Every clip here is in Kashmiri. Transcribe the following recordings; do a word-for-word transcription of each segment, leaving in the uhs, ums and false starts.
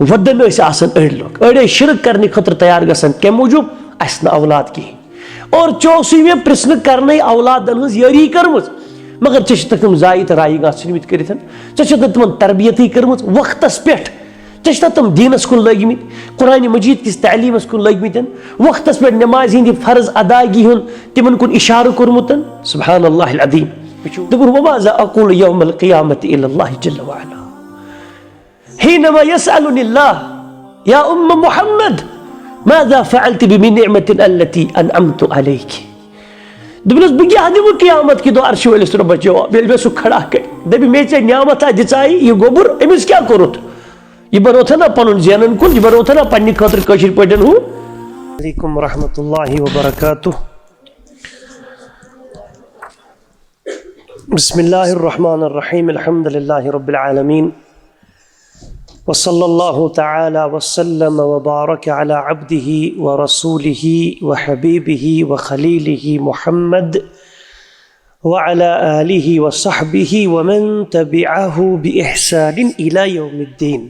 وۄدن ٲسۍ آسان أڑۍ لُکھ، أڑۍ ٲسۍ شرک کرنہٕ خٲطرٕ تیار گژھان۔ کمہِ موٗجوٗب؟ اسہِ نہٕ اولاد کِہیٖنۍ۔ اور ژےٚ اوسُے مےٚ پرژھنہٕ کرنے اولادن ہٕنٛز یٲری کٔرمٕژ، مگر ژےٚ چھِتھ تِم زایہِ تہٕ رایہِ گژھنمٕتۍ کٔرِتھ۔ ژےٚ چھِتھ نہٕ تِمن تربیتٕے کٔرمٕژ وقتس پٮ۪ٹھ۔ ژےٚ چھِتھ تِم دیٖنس کُن لٲگمٕتۍ، قرآن مجید کِس تعلیمس کُن لٲگمٕتۍ، وقتس پٮ۪ٹھ نمازِ ہٕنٛدِ فرض ادائیگی ہُنٛد تِمن کُن اشارٕ کوٚرمُت۔ سبحان اللہ العظیم۔ دوٚپُن، وماذا اقول یوم القیامة الا اللہ جل وعلا۔ حينما يسألني الله، يا أم محمد، ماذا فعلت بنعمة التي أنعمت عليك؟ دوٚپنَس، بہٕ کیٛاہ دِمہٕ قیامت کہِ دۄہ عرشہِ وٲلِس رۄبَس جواب، ییٚلہِ مےٚ سُہ کھڑا کَرِ؟ دَپہِ، مےٚ ژےٚ نعمت ہا دِژایہِ، یہِ گوٚبُر، أمِس کیٛاہ کوٚرُتھ؟ یہِ بَنوتھا نہ پَنُن زینَن کُل، یہِ بَنوتھا نہ پَننہِ خٲطرٕ کٲشِر پٲٹھۍ ہُہ؟ علیکم ورحمۃ اللہ وبرکاتہ۔ بسم الله الرحمن الرحيم، الحمد لله رب العالمين، وصلى الله تعالى وسلم وبارك على عبده ورسوله وحبيبه وخليله محمد وعلى آله وصحبه ومن تبعه بإحسان إلى يوم الدين.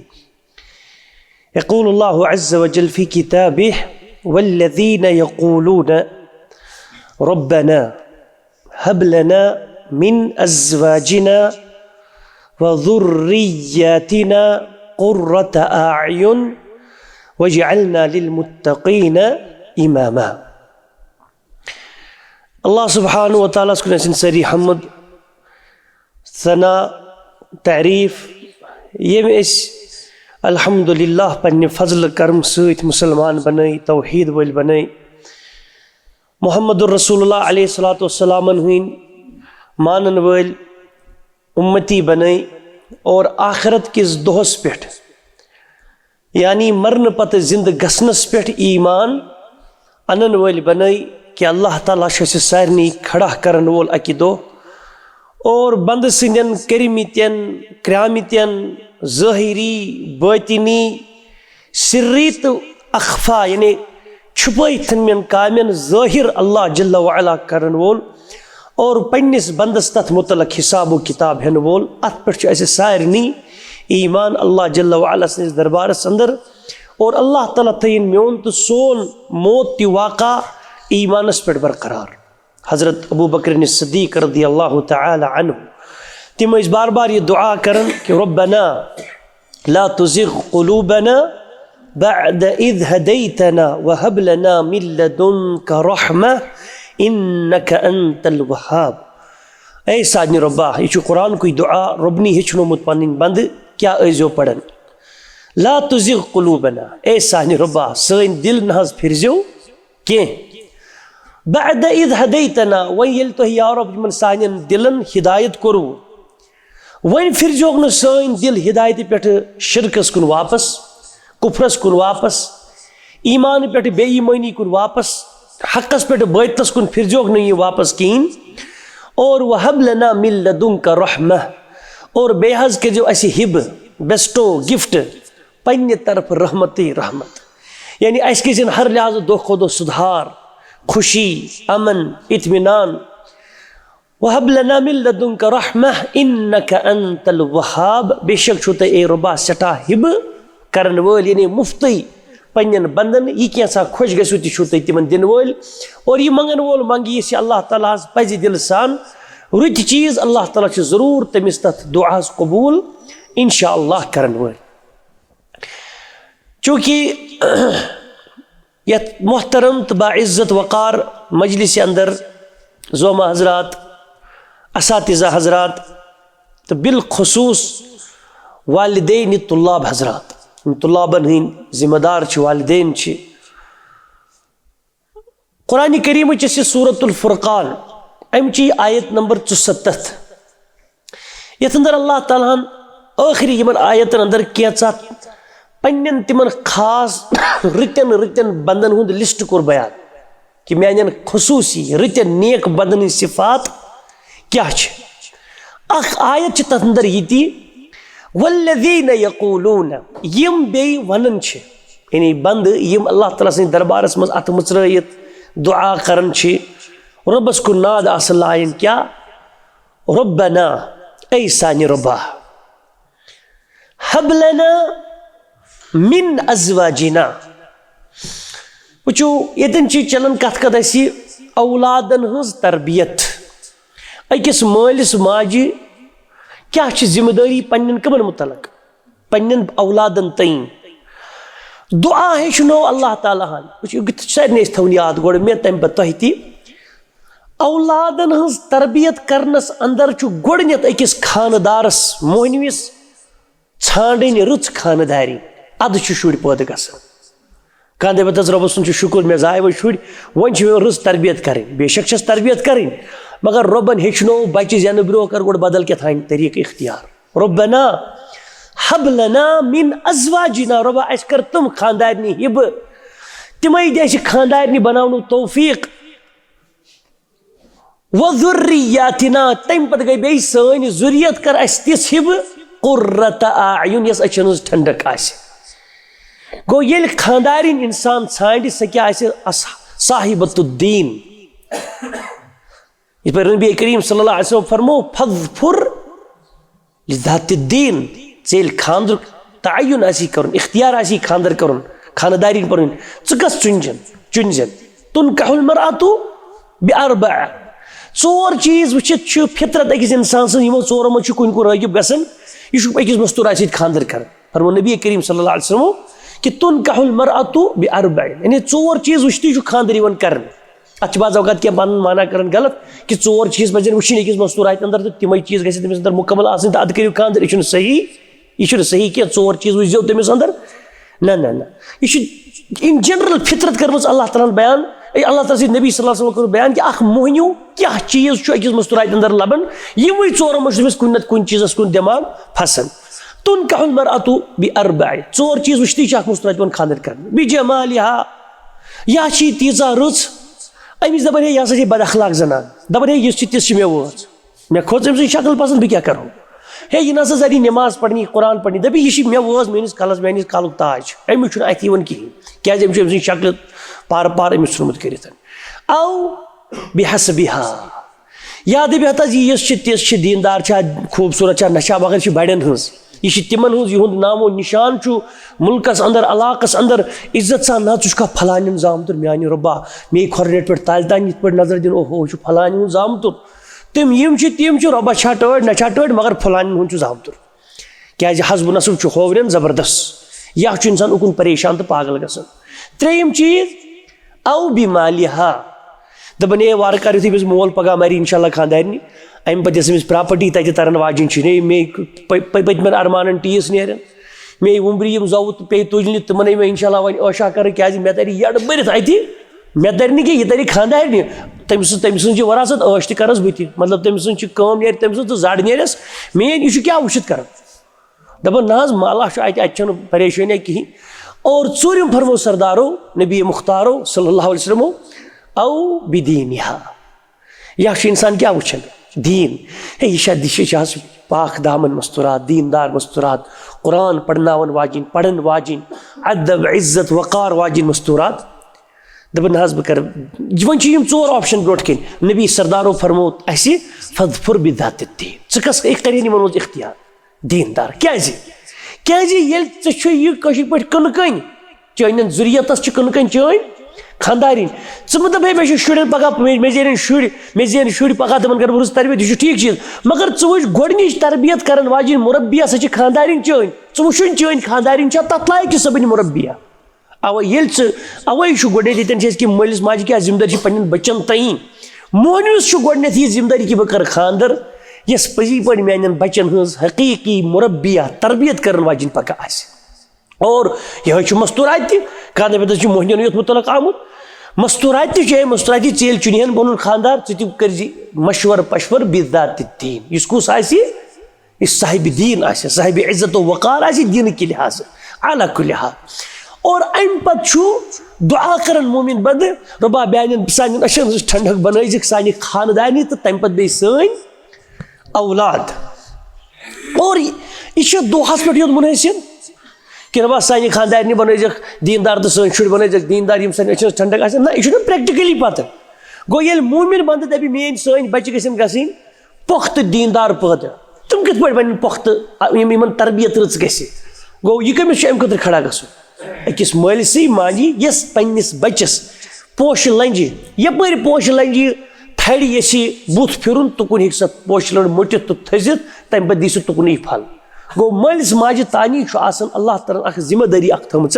يقول الله عز وجل في كتابه: والذين يقولون ربنا هب لنا من أزواجنا وذرياتنا قرة أعين واجعلنا للمتقين إماما. اللہ سبحانہ و تعالیٰ ہس کُن ٲسِن سٲری حمد، ثنا، تعریف، ییٚمۍ أسۍ الحمدللہ پننہِ فضل کرم سۭتۍ مسلمان بنٲے، توحید وٲلۍ بنٲے۔ محمد رسول اللہ علیہ الصلوۃ والسلامن ہٕنٛدۍ مانن وٲلۍ امتی بنٲے اور آخرت کِس دۄہس پٮ۪ٹھ، یعنی مرنہٕ پتہٕ زندٕ گژھنس پٮ۪ٹھ ایمان انن وٲلۍ بنٲے کہ اللہ تعالیٰ چھُ اسہِ سارنٕے کھڑا کرن وول اکہِ دۄہ۔ اور بندٕ سٕنٛدٮ۪ن کٔرمٕتٮ۪ن، کرٛامٕتٮ۪ن، ظٲہری، باطنی، سری تہٕ اخفیٰ، یعنی چھُپٲومٕتٮ۪ن کامٮ۪ن ظٲہر اللہ جل وعلا کرن وول اور پننِس بندس تتھ متعلق حساب و کتاب ہٮ۪ن وول، اتھ پٮ۪ٹھ چھُ اسہِ سارنٕے ایمان اللہ جل وعلا سٕنٛدِس دربارس اندر۔ اور اللہ تعالیٰ تھٲیِن میون تہٕ سون موت تہِ واقع ایمانس پٮ۪ٹھ برقرار۔ حضرت ابو بکر صدیق رضی اللہ تعالیٰ عنہ، تِم ٲسۍ بار بار یہِ دعا کران کہ ربنا لا تزغ قلوبنا بعد إذ هديتنا وهب لنا من لدنك رحمة إنك أنت الوهاب۔ اے سانہِ رۄبا، یہِ چھُ قرآن کُے دعا، رۄبنٕے ہیٚچھنومُت پنٕنۍ بندٕ، کیٛاہ ٲسۍزیو پران؟ لا تزغ قلوبنا، اے سانہِ رۄبا، سٲنۍ دِل نہ حظ پھِرزیو کینٛہہ۔ بعد إذ هديتنا، وۄنۍ ییٚلہِ تۄہہِ یا رۄب یِمن سانٮ۪ن دِلن ہدایت کوٚروٕ، وۄنۍ پھِرزیوکھ نہٕ سٲنۍ دِل ہدایتہِ پٮ۪ٹھٕ شرکس کُن واپس، کفرس کُن واپس، ایمانہٕ پٮ۪ٹھٕ بے ایمٲنی کُن واپس، حقس پٮ۪ٹھ باطلس کُن پھِرزیوکھ نہٕ یہِ واپس کِہیٖنۍ۔ اور وهب لنا من لدنك رحمة، اور بیٚیہِ حظ کٔرزیو اسہِ ہبہٕ، bestow، gift، پننہِ طرفہٕ رحمتٕے رحمت۔ یعنی اسہِ گژھن ہر لحاظہٕ دۄہ کھۄتہٕ دۄہ سُدھار، خوشی، امن، اطمینان۔ وهب لنا من لدنك رحمة إنك أنت الوهاب۔ بے شک چھُو تُہۍ، اے رۄبا، سٮ۪ٹھاہ ہبہٕ کرن وٲلۍ، یعنی مفتٕے پننٮ۪ن بندن، یہِ کینٛژھا خۄش گژھِو تہِ چھُو تُہۍ تِمن دِنہٕ وٲلۍ۔ اور یہِ منگن وول منگہِ، یُس یہِ اللہ تعالیٰ ہس پزِ دِلہٕ سان، رٕتۍ چیٖز، اللہ تعالیٰ چھُ ضروٗر تٔمِس تتھ دُعاہس قبوٗل انشاءاللہ کرن وٲلۍ۔ چونکہ یتھ محترم تہٕ باعزت وقار مجلس اندر زوما حضرات، اساتذہ حضرات تہٕ بالخصوص والدین طلاب حضرات، یِم طلابن ہٕنٛدۍ ذمہ دار چھِ، والدین چھِ، قرآن کریمٕچ یۄس یہِ سورۃ الفرقان، اَمِچ یہِ آیت نمبر ژُسَتَتھ، یَتھ اندر اللہ تعالیٰ ہن ٲخری یِمن آیتن اندر کینٛژھا پننٮ۪ن تِمن خاص رٕتٮ۪ن رٕتٮ۪ن بندن ہُنٛد لسٹ کوٚر بیان، کہِ میانٮ۪ن خصوٗصی رٕتٮ۪ن نیک بندن ہٕنٛدۍ صفات کیٛاہ چھِ۔ اکھ آیت چھِ تتھ اندر یہِ تہِ، والذین یقولون، یِم بیٚیہِ ونان چھِ، یعنی بندٕ یِم اللہ تعالیٰ سٕنٛدِس دربارس منٛز اتھٕ مُژرٲیِتھ دعا کران چھِ، رۄبس کُن ناد آسان لایان، کیٛاہ؟ ربنا، اے سانہِ رۄبا، ہب لنا، من ازواجنا۔ وٕچھِو، ییٚتٮ۪ن چھِ چلان کتھ کتھ اَسہِ اولادن ہٕنٛز تربیت۔ أکِس مٲلِس ماجہِ کیٛاہ چھِ ذمہٕ دٲری پننٮ۪ن کٕمن متعلق؟ پننٮ۪ن اولادن تام۔ دعا ہیٚچھنو اللہ تعالیٰ ہن۔ وٕچھِو، یہِ گوٚژھ سارنٕے اَسہِ تھاوُن یاد گۄڈٕ، مےٚ تَمہِ پتہٕ تۄہہِ تہِ۔ اولادن ہٕنٛز تربیت کرنس اندر چھُ گۄڈٕنٮ۪تھ أکِس خانہٕ دارس، موہنوِس، ژھانڈٕنۍ رٕژ خانہٕ داری۔ ادٕ چھُ شُرۍ پٲدٕ گژھان۔ کانٛہہ دَپہِ، "تَس رۄبَس سُنٛد چھُ شُکُر، مےٚ زاے وۄنۍ شُرۍ، وۄنۍ چھِ مےٚ رٕژ تربیت کَرٕنۍ۔" بے شک چھَس تربیت کَرٕنۍ، مگر رۄبَن ہیٚچھنو بَچہِ زٮ۪نہٕ برٛونٛہہ کَر گۄڈٕ بدل کیٛاہ تھانۍ طریٖقہٕ اختیار۔ ربنا ہب لنا من ازواجنا، رۄبا اَسہِ کَر تِم خاندارنہِ ہِبہٕ، تِمَے دِ اَسہِ خاندارنہِ بَناونُک توفیٖق۔ وذریاتنا، تَمہِ پَتہٕ گٔے بیٚیہِ سٲنۍ ذُریت کَر اَسہِ تِژھ ہِبہٕ، قرۃ اعین، یۄس أچھَن ہٕنٛز ٹھنڈک آسہِ۔ گوٚو، ییٚلہِ خاندارِنۍ اِنسان ژھانٛڈِ، سۄ کیٛاہ آسہِ؟ اص-، صاحبۃ الدین۔ یِتھ پٲٹھۍ نبی کریم صلی اللہ علیہ وسلم فرمو، "فاظفر لذات الدین"، ژےٚ ییٚلہِ خاندرُک تعین آسی کرُن، اختیار آسی خاندر کرُن، خاندارِنۍ پنٕنۍ، ژٕ کس چُنجن، چُنجن؟ تنکح المرأة باربع۔ ژور چیز وٕچھِتھ چھُ فطرت أکِس انسان سٕنٛز، یِمو ژورو منٛز چھُ کُنہِ کُن رٲغب گژھان، یہِ چھُ أکِس مستوراتہِ سۭتۍ خاندر کران۔ فرمو نبی کریم صلی اللہ علیہ وسلم کہ تنکح المرأة باربع، یعنی ژور چیز وٕچھتھٕے چھُ خاندر یِوان کرنہٕ۔ اتھ چھِ بعض اوقات کینٛہہ پنُن معنی کران غلط، کہِ ژور چیٖز پزن وٕچھِنۍ أکِس مستوراتہِ اندر، تہٕ تِمے چیٖز گژھن تٔمِس اندر مُکمل آسٕنۍ، تہٕ ادٕ کٔرِو خاندر۔ یہِ چھُنہٕ صحیح، یہِ چھُنہٕ صحیح کینٛہہ۔ ژور چیٖز وٕچھزیو تٔمِس اندر، نہ نہ نہ۔ یہِ چھُ in general فطرت کٔرمٕژ اللہ تعالیٰ ہن بیان۔ اے، اللہ تعالیٰ سٕنٛدِ نبی صلی اللہ علیہ وسلم کوٚر بیان کہِ اکھ موہنیو کیٛاہ چیٖز چھُ أکِس مستوراتہِ اندر لبان، یِموٕے ژورو منٛز چھُ تٔمِس کُنہِ نتہٕ کُنہِ چیٖزس کُن دٮ۪ماغ پھسان۔ تنکح المرأة باربع، ژور چیٖز وٕچھتھٕے چھِ اکھ مستوراتہِ یِوان خاندر کرنہٕ۔ بجمالها، یا چھِ یہِ تیٖژاہ رٕژ، أمِس دَپان، "ہے، یہِ ہسا چھِ بد اخلاق زنان"، دَپان، "ہے، یُس چھِ تِژھ چھِ مےٚ وٲژ، مےٚ کھوٚت أمۍ سٕنٛز شکل پسنٛد، بہٕ کیٛاہ کرو؟ ہے، یہِ نہ سا زَنہِ نٮ۪ماز پرنہِ، قرآن پرنہِ، دَپہِ، یہِ چھِ مےٚ وٲژ میٲنِس کلس، میٲنِس کلُک تاج، أمِس چھُنہٕ اَتھِ یِوان کِہیٖنۍ، کیٛازِ أمۍ چھُ أمۍ سٕنٛز شکلہِ پارٕ پارٕ أمِس ژھٕنمُت کٔرِتھ۔" او بحسبها، یا دَپہِ، ہتا یہِ یۄس چھِ، تِژھ چھِ، دیٖندار چھا، خوٗبصوٗرت چھا، نہ چھا، مگر یہِ چھِ بَڑٮ۪ن ہٕنٛز۔ یہِ چھِ تِمن ہٕنٛز، یِہُنٛد نام و نِشان چھُ مُلکس اندر، علاقس اندر عزت سان۔ نہ، ژٕ چھُکھا پھلانٮ۪ن زامتُر، میانہِ رۄبا، مے کھۄرٕ ریٹ پٮ۪ٹھ تالہِ تانۍ یِتھ پٲٹھۍ نظر دِنہٕ، اوہو، یہِ چھُ پھلانہِ ہُنٛد زامتُر۔ تِم یِم چھِ، تِم چھِ، رۄبس چھا ٹٲٹھۍ، نہ چھا ٹٲٹھۍ، مگر پھلانٮ۪ن ہُنٛد چھُ زامتُر۔ کیٛازِ حسب و نسب چھُ ہوورٮ۪ن زبردست، یا چھُ انسان اُکُن پریشان تہٕ پاگل گژھان۔ ترٛیٚیِم چیٖز، او بمالها۔ دَپان، ہے، وارٕ کارٕ یُتھُے أمِس مول پگاہ مَرِ، انشاءاللہ خانٛدارنہِ، اَمہِ پَتہٕ یۄس أمِس پراپرٹی تَتہِ تَرَن واجِنۍ چھِ، ہے، مے پٔ-، پٔ-، پٔتمٮ۪ن ارمانَن ٹیٖس نیرن، مے وُمبرِ یِم زَوٕ تہٕ پیٚیہِ تُجنہِ، تِمَن ہے مےٚ انشاءاللہ وۄنۍ عٲشا کَرٕنۍ، کیٛازِ مےٚ تَرِ یَڈ بٔرِتھ اَتہِ، مےٚ تَرِ نہٕ کینٛہہ، یہِ تَرِ خانٛدارنہِ۔ تٔمۍ سٕنٛز، تٔمۍ سٕنٛز یہِ وراثت عٲش تہِ کَرَس بہٕ تہِ، مطلب، تٔمۍ سٕنٛز چھِ کٲم نیرِ، تٔمۍ سٕنٛز تہٕ زَڈ نیرٮ۪س، میٛٲنۍ یہِ چھُ کیٛاہ وٕچھِتھ کَران؟ دَپان، نہ حظ، مَلہ چھُ اَتہِ، اَتہِ چھَنہٕ پریشٲنی کِہیٖنۍ۔ اور ژوٗرِم فرمو سردارو، نبی مختارو صلی اللہ علیہ وسلمو، او بدینها۔ یا چھُ اِنسان کیٛاہ وٕچھان؟ دیٖن۔ ہے، یہِ چھا، یہِ چھِ، یہِ چھِ حظ پاک دامن مستورات، دیٖندار مستورات، قرآن پرناوَن واجِنۍ، پرن واجِنۍ، ادب، عزت، وقار واجِنۍ مستورات؟ دَپان، نہ حظ، بہٕ کَرٕ۔ وۄنۍ چھِ یِم ژور option برونٛٹھ کَنۍ۔ نبی سردارو فرموو اَسہِ، فاظفر بذات الدین۔ ژٕ کَس، یہِ کَرِ یِمَن منٛز اختیار۔ دیٖندار۔ کیٛازِ؟ کیٛازِ ییٚلہِ ژےٚ چھُے یہِ کٲشِر پٲٹھۍ کٕنہٕ کٔنۍ، چٲنٮ۪ن ذُریتَس چھِ کٕنہٕ کٔنۍ چٲنۍ خانٛدارِنۍ۔ ژٕ مہٕ دَپ، ہے، مےٚ چھِ شُرٮ۪ن پَگاہ، مےٚ، مےٚ زینَن شُرۍ، مےٚ زینَن شُرۍ پَگاہ، تِمَن کَرٕ بہٕ رٕژ تربیت، یہِ چھُ ٹھیٖک چیٖز۔ مگر ژٕ وٕچھ، گۄڈٕنِچ تربیت کَرَن واجِنۍ مُربیہ، سۄ چھِ خانٛدارِنۍ چٲنۍ۔ ژٕ وٕچھُن، چٲنۍ خانٛدارِنۍ چھا تَتھ لایق کہِ سۄ بَنہِ مُربیہ؟ اَوَے ییٚلہِ ژٕ، اَوَے چھُ گۄڈٕنٮ۪تھ ییٚتٮ۪ن چھِ أسۍ کہِ مٲلِس ماجہِ کیٛاہ ذِمہٕ دٲری چھِ پنٛنٮ۪ن بَچَن تعیٖن۔ مۄہنوِس چھُ گۄڈٕنٮ۪تھ یہِ ذِمہٕ دٲری کہِ بہٕ کَرٕ خانٛدَر، یۄس پٔزی پٲٹھۍ میٛانٮ۪ن بَچَن ہٕنٛز حقیٖقی مُربیہ، تربیت کَرَن واجِنۍ پَکان آسہِ۔ اور یِہوٚے چھُ مستوٗرات تہِ، کانٛہہ دَپہِ، "تَتھ چھُ مۄہنِوٮ۪ن یوت مُتعلق آمُت۔" مستوٗرات تہِ چھِ، مستوٗرات تہِ، ژےٚ ییٚلہِ چُنہِ ہَن پَنُن خانٛدار، ژٕ تہِ کٔرۍ زِ مَشوَرٕ پَشوَرٕ بذات الدین۔ یُس کُس آسہِ؟ یُس صاحبِ دیٖن آسہِ، صاحبِ عزت و وقار آسہِ دیٖنہٕ کہِ لحاظہٕ، علی کُلہِ حال۔ اور اَمہِ پَتہٕ چھُ دُعا کَران مومِن بنٛدٕ، "رۄبا، میٛانٮ۪ن، سانٮ۪ن أچھَن ہٕنٛز ٹھنڈک بنٲیزِکھ سانہِ خاندارنہِ تہٕ تَمہِ پَتہٕ بیٚیہِ سٲنۍ اولاد۔" اور یہِ، یہِ چھُ دۄہَس پٮ۪ٹھ یوت مُنحصر کہِ رۄبا، سانہِ خاندارنہِ بنٲیزِکھ دیٖندار تہٕ سٲنۍ شُرۍ بنٲیزِکھ دیٖندار، یِم سانٮ۪ن أچھَن ہٕنٛز ٹھنڈک آسن۔ نہ، یہِ چھُنہٕ practically پَتہٕ۔ گوٚو، ییٚلہِ مومِن بنٛدٕ دَپہِ، "میٛٲنۍ سٲنۍ بَچہِ گژھن گژھٕنۍ پۄختہٕ دیٖندار پٲدٕ"، تِم کِتھ پٲٹھۍ بَنَن پۄختہٕ، یِم، یِمَن تربیت رٕژ گژھِ؟ گوٚو، یہِ کٔمِس چھُ اَمہِ خٲطرٕ کھڑا گژھُن؟ أکِس مٲلۍ سٕے ماجہِ، یۄس پنٛنِس بَچَس پوشہِ لنٛجہِ، یَپٲرۍ پوشہِ لنٛجہِ تھَرِ یَژھِ بُتھ پھِرُن، تُکُن ہیٚکہِ سۄ پوشہِ لٔنٛڈ مٔٹِتھ تہٕ تھٔزِتھ، تَمہِ پَتہٕ دی سُہ تُکنُے پھل۔ گوٚو، مٲلِس ماجہِ تانی چھُ آسان اللہ تعالیٰ ہَن اَکھ ذِمہٕ دٲری اَکھ تھٲومٕژ،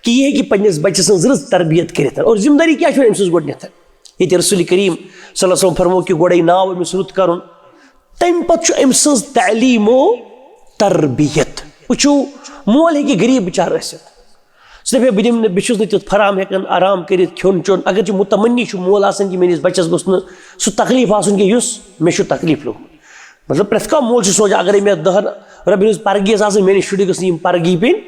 کہِ یہِ ہیٚکہِ پنٛنِس بَچَس سٕنٛز رٕژ تربیت کٔرِتھ۔ اور ذِمہٕ دٲری کیٛاہ چھُ أمۍ سٕنٛز گۄڈٕنٮ۪تھ؟ ییٚتہِ رسول کریم صلی اللہ علیہ وسلم فرموو کہِ گۄڈے ناو أمِس رُت کرُن، تمہِ پتہٕ چھُ أمۍ سٕنٛز تعلیٖم و تربیت۔ وٕچھِو، مول ہیٚکہِ غریٖب بِچارٕ ٲسِتھ، سُہ دَپہِ، "بہٕ دِمہٕ نہٕ، بہٕ چھُس نہٕ تیُتھ فراہم ہٮ۪کان آرام کٔرِتھ، کھیوٚن چیوٚن۔" اگر چھُ مُتمنی چھُ مول آسان کہِ میٲنِس بَچَس گوٚژھ نہٕ سُہ تکلیٖف آسُن کہِ یُس مےٚ چھُ تکلیٖف لوٚگمُت۔ مطلب، پرٛٮ۪تھ کانٛہہ مول چھُ سونٛچان، اگر مےٚ دَہَن رۄپیَن ہٕنٛز پرگی ٲس آسان، میٲنِس شُرِس گٔژھ نہٕ یِم پرگی پیٚنۍ،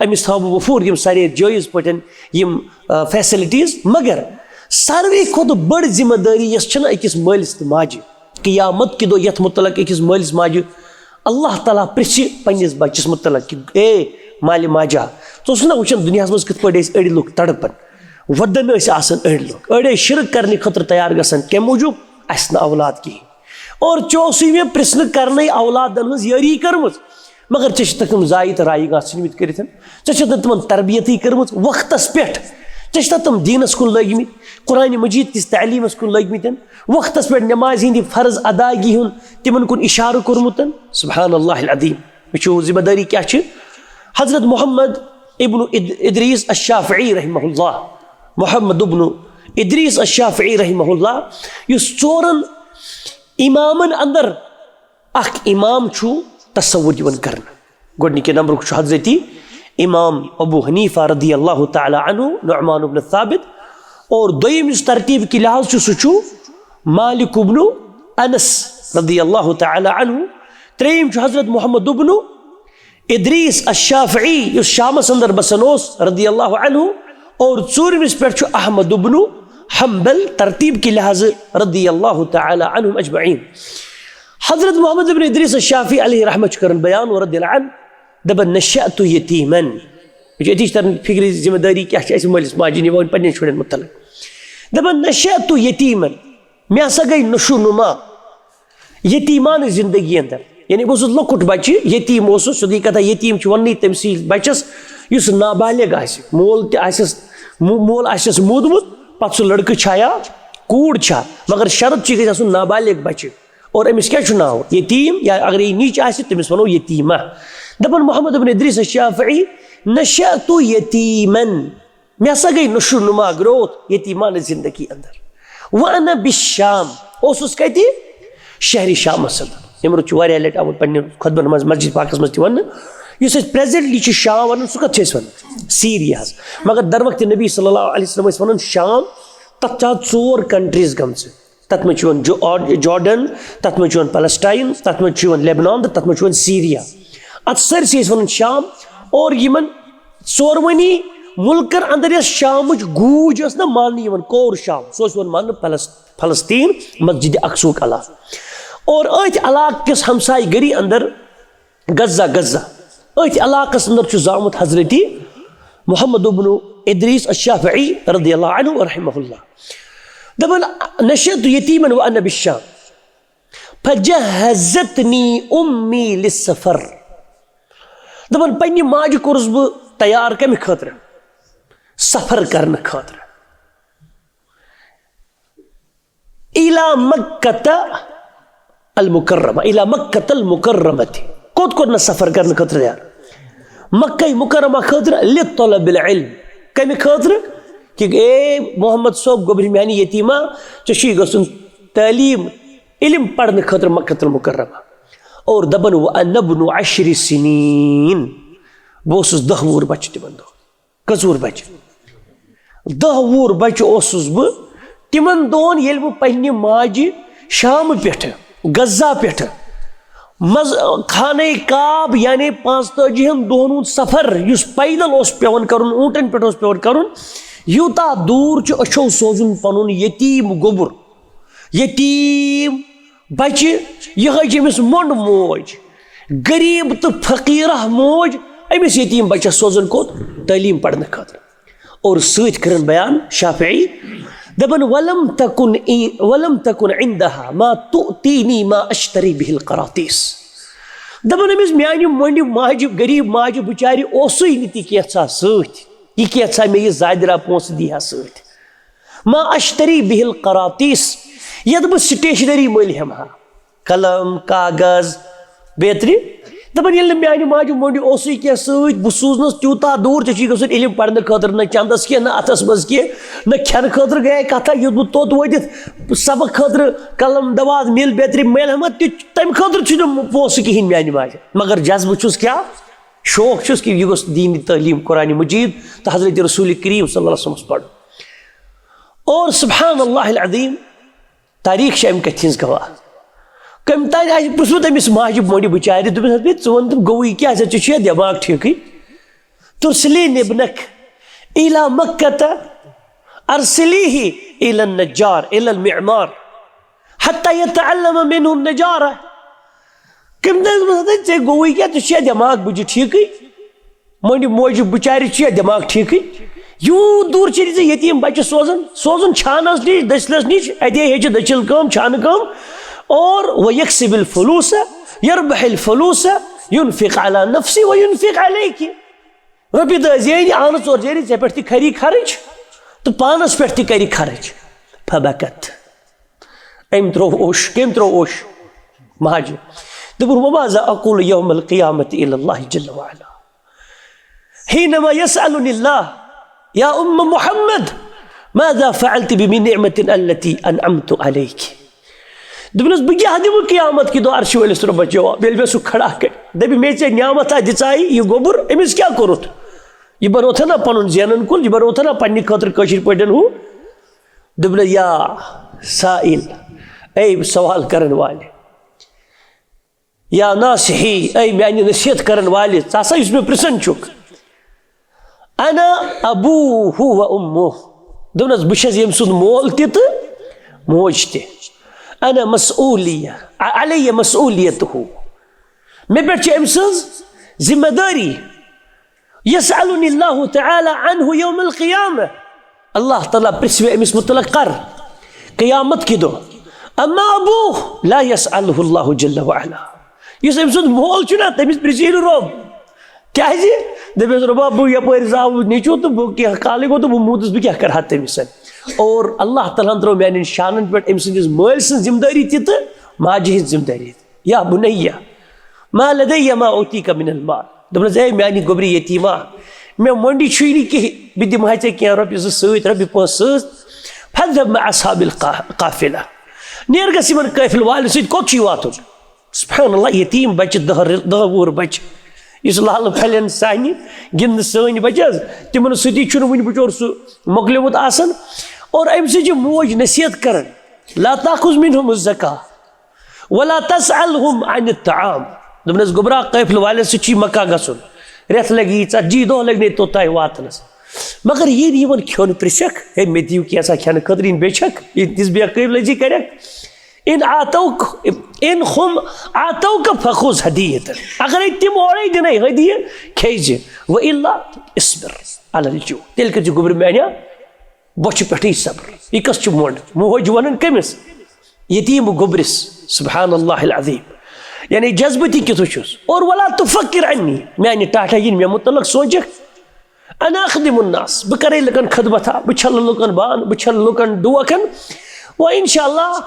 أمِس تھاوٕ بہٕ وۄفور یِم سارے جٲیِز پٲٹھۍ یِم، آ، facilities۔ مگر ساروی کھۄتہٕ بٔڑ ذمہٕ دٲری یۄس چھنہٕ أکِس مٲلِس تہٕ ماجہِ، قیامت کہِ دۄہ یتھ متعلق أکِس مٲلِس ماجہِ اللہ تعالیٰ پرژھِ پننِس بچس متعلق کہِ، "اے مالہِ ماجہ، ژٕ اوسُکھ نہ وٕچھان دُنیاہس منٛز کِتھ پٲٹھۍ ٲسۍ أڑۍ لُکھ تڑپان، ودان ٲسۍ آسان أڑۍ لُکھ، أڑۍ ٲسۍ شرک کرنہٕ خٲطرٕ تیار گژھان، کمہِ موٗجوٗب؟ اسہِ نہٕ اولاد کِہیٖنۍ۔" اور ژےٚ اوسُے مےٚ پرژھنہٕ کرنَے اولادن ہٕنٛز یٲری کٔرمٕژ، مگر ژےٚ چھِ تِم زایہِ تہٕ رایہِ گژھِ ژھٕنمٕتۍ کٔرِتھ۔ ژےٚ چھَتھ نہٕ تِمن تربیتٕے کٔرمٕژ وقتس پٮ۪ٹھ۔ ژےٚ چھِ تِم دیٖنس کُن لٲگمٕتۍ، قرآن مجید کِس تعلیٖمس کُن لٲگمٕتۍ، وقتس پٮ۪ٹھ نمازِ ہٕنٛدِ فرض ادایگی ہُنٛد تِمن کُن اِشارٕ کوٚرمُت۔ سبحان اللہ العظیم۔ وٕچھِو، ذمہ دٲری کیٛاہ چھِ؟ حضرت محمد ابن اد-، ادریس الشافعی رحمہ اللہ، محمد ابن ادریس الشافعی رحمہ اللہ، یُس ژورن امامن اندر اکھ امام چھُ تصور یِوان کرنہٕ۔ گۄڈٕنِکہِ نمبرُک چھُ حضرت امام ابو حنیفہ رضی اللہ تعالیٰ عنہ، نعمان ابن ثابت، اور دوٚیِم یُس ترتیٖب کہِ لحاظ چھُ، سُہ چھُ مالک ابن انس رضی اللہ تعالیٰ عنہ، ترٛیٚیِم چھُ حضرت محمد ابن ادریس الشافعی، یُس شامس اندر بسان اوس، رضی اللہ عنہ، اور ژوٗرمِس پٮ۪ٹھ چھُ احمد ابن حنبل، ترتیٖب کہِ لحاظ رضی اللہ تعالیٰ عنہم اجمعین۔ حضرت محمد ابن ادریس الشافعی علیہ رحمت چھُ کران بیان، رضی اللہ عنہ، دپان، "نشأت یتیمن"۔ وٕچھ، أتی چھِ تران فکرِ ذمہ دٲری کیٛاہ چھِ اَسہِ مٲلِس ماجہِ نِوان پننٮ۪ن شُرٮ۪ن متعلق۔ دپان، "نشأت یتیمن"، مےٚ ہسا گٔے نشو نما یتیمانہٕ زندگی اندر۔ یعنی بہٕ اوسُس لۄکُٹ بچہِ، یتیٖم اوسُس، سیوٚدُے کتھا، یتیٖم چھُ وننٕے تٔمسٕے بچس یُس نابالغ آسہِ، مول تہِ آسٮ۪س، مو-، مول آسٮ۪س موٗدمُت، پتہٕ سُہ لڑکہٕ چھا یا کوٗر چھا، مگر شرط چھُ، یہِ گژھِ آسُن نابالغ بچہِ۔ اور أمِس کیٛاہ چھُ ناو؟ یتیٖم، یا اگر یہِ نِچ آسہِ، تٔمِس ونو یتیٖمہ۔ دپان محمد ابن ادریس الشافعی، "نشأت یتیمن"، مےٚ ہسا گٔے نشو نما، growth یتیمانہٕ زندگی اندر۔ وانا بالشام، اوسُس کتہِ؟ شہرِ شامس اندر۔ ییٚمہِ رُت چھُ واریاہ لٹہِ آمُت پننہِ خطبن منٛز مسجد پاکس منٛز تہِ وننہٕ، یُس اسہِ presently چھُ شام ونان، سُہ کتھ چھِ أسۍ ونان؟ سیٖریاہس۔ مگر در وقتِ نبی صلی اللہ علیہ وسلم ٲسۍ ونان شام، تتھ چھِ آز ژور countries گٔمژٕ۔ تتھ منٛز چھُ یِوان جو-، آر-، جارڈن، تتھ منٛز چھُ یِوان پیلسٹاین، تتھ منٛز چھُ یِوان لیبنان تہٕ تتھ منٛز چھُ یِوان سیٖریا۔ اتھ سٲرسٕے ٲسۍ ونان شام۔ اور یِمن ژورؤنی مُلکن اندر یۄس شامٕچ گوٗج ٲس نہ ماننہٕ یِوان، کور شام، سُہ اوس یِوان ماننہٕ فلس-، فلسطین، مسجد اقصاہُک علاقہٕ۔ اور أتھۍ علاقہٕ کِس ہمسایہِ گٔری اندر غزہ، غزہ، أتھۍ علاقس اندر چھُ زامُت حضرت محمد ابن ادریس الشافعی رضی اللہ عنہ و رحمہ اللہ۔ دپان، "نشأت یتیمن وانا بالشام، فجهزتنی امی للسفر"۔ دپان، پننہِ ماجہِ کوٚرُس بہٕ تیار کمہِ خٲطرٕ؟ سفر کرنہٕ خٲطرٕ۔ الی مکہ المکرمہ، الی مکہ المکرمہ۔ کوٚت کوٚر نہ سفر کرنہٕ خٲطرٕ تیار؟ مکہ مکرمہ خٲطرٕ، لطلب العلم۔ کمہِ خٲطرٕ؟ کہ اے محمد صٲب، گوٚبرِ میانہِ یتیمہ، ژےٚ چھُے گژھُن تعلیٖم، علم پرنہٕ خٲطرٕ مکہ المکرمہ۔ اور دپان، وانا ابن عشر سنین، بہٕ اوسُس دہ وُہُر بچہِ تِمن دۄہن۔ کٔژ وُہُر بچہِ؟ دہ وُہُر بچہِ اوسُس بہٕ تِمن دۄہن، ییٚلہِ بہٕ پننہِ ماجہِ شامہٕ پٮ۪ٹھٕ، غزہ پٮ۪ٹھٕ، مز-، خانہ کعب، یعنی پانٛژتٲجی ہن دۄہن ہُنٛد سفر یُس پیدل اوس پٮ۪وان کرُن، اوٗنٹن پٮ۪ٹھ اوس پٮ۪وان کرُن، یوٗتاہ دوٗر چھُ أچھو سوزُن پنُن یتیٖم گوٚبُر۔ یتیٖم بچہِ، یِہوٚے چھِ أمِس مۄنٛڈ موج، غریٖب تہٕ فقیٖرہ موج، أمِس یتیٖم بچس سوزُن کوٚت؟ تعلیٖم پرنہٕ خٲطرٕ۔ اور سۭتۍ کٔرٕن بیان شافعی، دپان، "ولم تکن ای-، ولم تکن عندها ما تؤتینی ما اشتری به القراطیس"۔ دَپان أمِس، میٛانہِ مۄنٛڈِ ماجہِ، غریٖب ماجہِ بِچارِ اوسُے نہٕ تہِ کینٛژھا سۭتۍ، یہِ کینٛژھا مےٚ یہِ زادِ راہ پونٛسہٕ دی ہا سۭتۍ۔ ما اشتری بِہ القراطیس، یَتھ بہٕ سٹیشنری مٔلۍ ہٮ۪مہٕ ہا، قلم، کاغذ، بیترِ۔ دَپان، ییٚلہِ نہٕ میٛانہِ ماجہِ مۄنٛڈِ اوسُے کینٛہہ سۭتۍ، بہٕ سوٗزنَس تیوٗتاہ دوٗر، ژےٚ چھُے گژھُن علم پرنہٕ خٲطرٕ، نہ چندس کینٛہہ، نہ اَتھس منٛز کینٛہہ، نہ کھٮ۪نہٕ خٲطرٕ گٔیے کتھا، یوٚت بہٕ توٚت وٲتِتھ سبق خٲطرٕ قلم، دواز، مِل، بیترِ ملۍ ہٮ۪مہٕ ہا، تہِ، تَمہِ خٲطرٕ چھُنہٕ پونٛسہٕ کِہیٖنۍ میٛانہِ ماجہِ۔ مگر جذبہٕ چھُس کیٛاہ؟ شوق چھُس کہِ یہِ گوٚژھ دیٖنی تعلیٖم، قرآن مجید تہٕ حضرت رسول کریم صلی اللہ علیہ وسلمس پرُن۔ اور سبحان اللہ العظیم، تاریخ چھِ اَمہِ کَتھِ ہٕنٛز گواہ۔ کٔمۍ تانۍ آسہِ پرٛژھمُت أمِس ماجہِ مۄنٛڈِ بِچارِ، دوٚپمَس، "ہَتہٕ بیٚیہِ ژٕ وَن تہٕ گوٚوُے کیٛاہ، ژےٚ ژےٚ چھُیا دٮ۪ماغ ٹھیٖکٕے؟ تُرسِلیٖن ابنک الی مکہ، ارسلیہ الی النجار، الی المعمار، حتی یتعلم منہ النجارہ۔" کٔمۍ تانۍ دوٚپمَس، "ہَتہٕ ژےٚ گوٚوُے کیٛاہ، ژےٚ چھُیا دٮ۪ماغ بُجہِ ٹھیٖکٕے؟" مۄنٛڈِ موجہِ بِچارِ چھُ یہِ دٮ۪ماغ ٹھیٖکٕے۔ یوٗت دوٗر چھِ ژےٚ یتیٖم بَچہِ سوزان، سوزان چھانَس نِش، دٔسلَس نِش، اَتے ہیٚچھِ دٔچھِل کٲم، چھانہٕ کٲم۔ اور وَیَکسِبِ الفُلوٗسَ، یَرْبَحِ الفُلُوٗسَ، یُنفِقُ عَلیٰ نَفْسِهِ وَیُنفِقُ عَلَیکِ۔ رۄپیہِ دَہ زینہِ، آنہٕ ژور زینہِ، ژےٚ پٮ۪ٹھ تہِ کَری خرٕچ تہٕ پانَس پٮ۪ٹھ تہِ کَری خرٕچ۔ فَبَکَتْ۔ أمۍ ترٛوو اوٚش۔ کٔمۍ ترٛوو اوٚش؟ ماجہِ۔ دوٚپُن، "وَمَاذَا أَقُولُ يَوْمَ الْقِيَامَةِ إِلَى اللَّهِ جَلَّ وَعَلَى حِينَمَا يَسْأَلُنِي اللَّهُ يَا أُمَّ مُحَمَّدٍ مَاذَا فَعَلْتِ بِنِعْمَتِي الَّتِي أَنْعَمْتُ عَلَيْكِ؟" دوٚپنَس، "بہٕ کیٛاہ دِمہٕ قیامت کہِ دۄہ عرشہِ وٲلِس رۄبَس جواب، ییٚلہِ مےٚ سُہ کھڑا کَرِ؟ دَپہِ، مےٚ ژےٚ نعمتہ دِژایہِ، یہِ گوٚبُر، أمِس کیٛاہ کوٚرُتھ؟ یہِ بَنوتھا نا پَنُن زینَن کُل، یہِ بَنوتھا نا پنٛنہِ خٲطرٕ کٲشِر پٲٹھۍ ہُہ؟" دوٚپنَس، یا سائل، اے سوال کرن والے، یا ناصحی، اے میانہِ نصیحت کرن والے، ژٕ ہسا یُس مےٚ پرژھان چھُکھ، انا ابوہ و امہ، دوٚپنَس، بہٕ چھَس ییٚمہِ سُنٛد مول تہِ تہٕ موج تہِ۔ انا مسؤولیہ، علیہ مسؤولیتہ، مےٚ پٮ۪ٹھ چھِ أمۍ سٕنٛز ذمہ دٲری۔ یسألنی اللہ تعالیٰ عنہ یوم القیامہ، اللہ تعالیٰ پرژھِ مےٚ أمِس متعلق کر قیامت کہِ دۄہ۔ اما ابوہ لا یسألہ اللہ جل وعلا، یُس أمۍ سُنٛد مول چھُ نا، تٔمِس پرژھِ نہٕ رۄب۔ کیازِ؟ دٔپِس، "رۄبا، بہٕ یپٲرۍ زاوُس نیٚچوٗ تہٕ بہٕ کینٛہہ کالٕے گوٚو تہٕ بہٕ موٗدُس، بہٕ کیٛاہ کرٕ ہا تٔمِس سۭتۍ؟" اور اللہ تعالیٰ ہن ترٛوو میانٮ۪ن شانن پٮ۪ٹھ أمۍ سٕنٛدِس مٲلۍ سٕنٛز ذمہٕ دٲری تہِ تہٕ ماجہِ ہٕنٛز ذمہٕ دٲری تہِ۔ یا بنیہ، ما لدی ما اوتیک من المال۔ دوٚپنَس، "اے میانہِ گوٚبرِ یتیٖما، مےٚ مۄنٛڈِ چھُے نہٕ کِہیٖنۍ، بہٕ دِمہٕ ہا ژےٚ کینٛہہ رۄپیہِ زٕ سۭتۍ، رۄپیہِ پانٛژھ سۭتۍ۔ فاذهب مع اصحاب القافلہ، نیر گژھ یِمن قٲفلہٕ والٮ۪ن سۭتۍ، کوٚت چھُے واتُن؟" سبحان اللہ، یتیٖم بچہِ، دہ دہ وُہُر بچہِ، یُس لالہٕ پھلٮ۪ن سانہِ گِنٛدنہٕ سٲنۍ بچہِ حظ، تِمن سۭتی چھُنہٕ وُنہِ بچور سُہ مۄکلیومُت آسان۔ اور أمۍ سٕنٛز چھِ موج نصیحت کران، "لا تأخذ منهم الزکاة ولا تسألهم عن الطعام۔" دوٚپنَس، "گوٚبرا، قٲفلہٕ والٮ۪ن سۭتۍ چھُے مکہ گژھُن، رٮ۪تھ لگی، ژتجی دۄہ لگنے توٚتام واتنَس، مگر یہِ نہٕ یِمن کھیوٚن پرژھکھ، ہے، مےٚ دِیِو کینٛژھا کھٮ۪نہٕ خٲطرٕ، یِن بیچھکھ، یہِ دِژ بے عقٲبی لٔزی کرٮ۪کھ۔ ان آتوک، ان هم آتوک فخذ ہدیۃ، اگرے تِم اورے دِنے ہدیہِ، کھیزِ، و الا اصبر علی الجوع، تیٚلہِ کٔرزِ گوٚبرِ میانہِ بۄچھِ پٮ۪ٹھٕے صبر۔" یہِ کس چھُ مۄنڈ؟ موج ونان کٔمِس؟ یتیٖم گوٚبرِس۔ سبحان اللہ العظیم، یعنی جذبہٕ تہِ کیُتھ چھُس۔ اور ولا تفکر عنی، میانہِ ٹاٹھا یِن مےٚ متعلق سونچکھ۔ انا اخدم الناس، بہٕ کرے لُکن خدمت ہا، بہٕ چھلہٕ لُکن بانہٕ، بہٕ چھلہٕ لُکن ڈوکھن۔ و انشاءاللہ